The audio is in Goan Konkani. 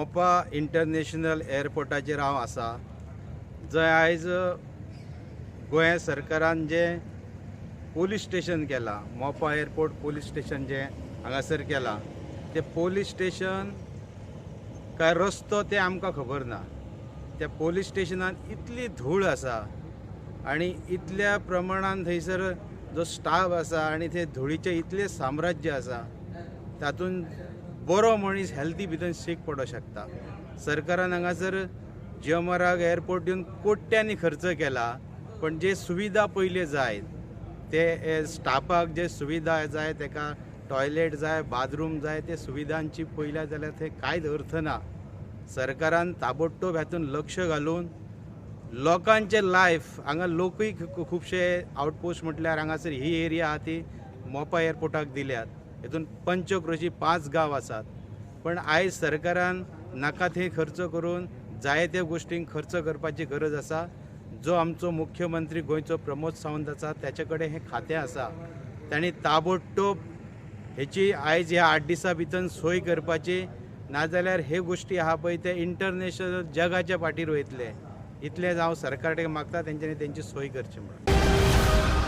मोपा इंटरनॅशनल एअरपोर्टाचेर हांव आसा, जंय आयज गोंय सरकारान जें पोलीस स्टेशन केलां, मोपा एअरपोर्ट पोलीस स्टेशन जें हांगासर केलां, तें पोलीस स्टेशन काय रस्तो तें आमकां खबर ना. त्या पोलीस स्टेशनान इतली धूळ आसा आनी इतल्या प्रमाणान थंयसर जो स्टाफ आसा आनी ते धुळीचें इतलें साम्राज्य आसा, तातूंत बरो मनीस हेल्थी भितर सीक पडोंक शकता. सरकारान हांगासर जीएमआराक एअरपोर्ट दिवन कोट्यांनी खर्च केला, पण जे सुविधा पयले जाय ते स्टाफाक जे सुविधा जाय, तेका टॉयलेट जाय, बाथरूम जाय, ते सुविधांची पळयल्या जाल्यार थंय कांयच अर्थ ना. सरकारान ताबडतोब हातून लक्ष घालून लोकांचें लायफ, हांगा लोकूय खुबशे आवटपोस्ट म्हटल्यार हांगासर ही एरिया आहा ती मोपा एअरपोर्टाक दिल्यात, हेतून पंचक्रोशी 5 गांव आसात. पण आयज सरकारान नाका थंय खर्च करून जाय त्या गोश्टींक खर्च करपाची गरज आसा. जो आमचो मुख्यमंत्री गोंयचो प्रमोद सावंत आसा, त्याचे कडेन हें खातें आसा, तांणी ताबडतोब हेची आयज ह्या 8 दिसां भितर सोय करपाची, नाजाल्यार हे गोश्टी आहा पळय ते इंटरनॅशनल जगाच्या फाटीर वयतले. इतलेंच हांव सरकारा कडेन मागता, तेंच्यांनी तेंची सोय करची म्हणून.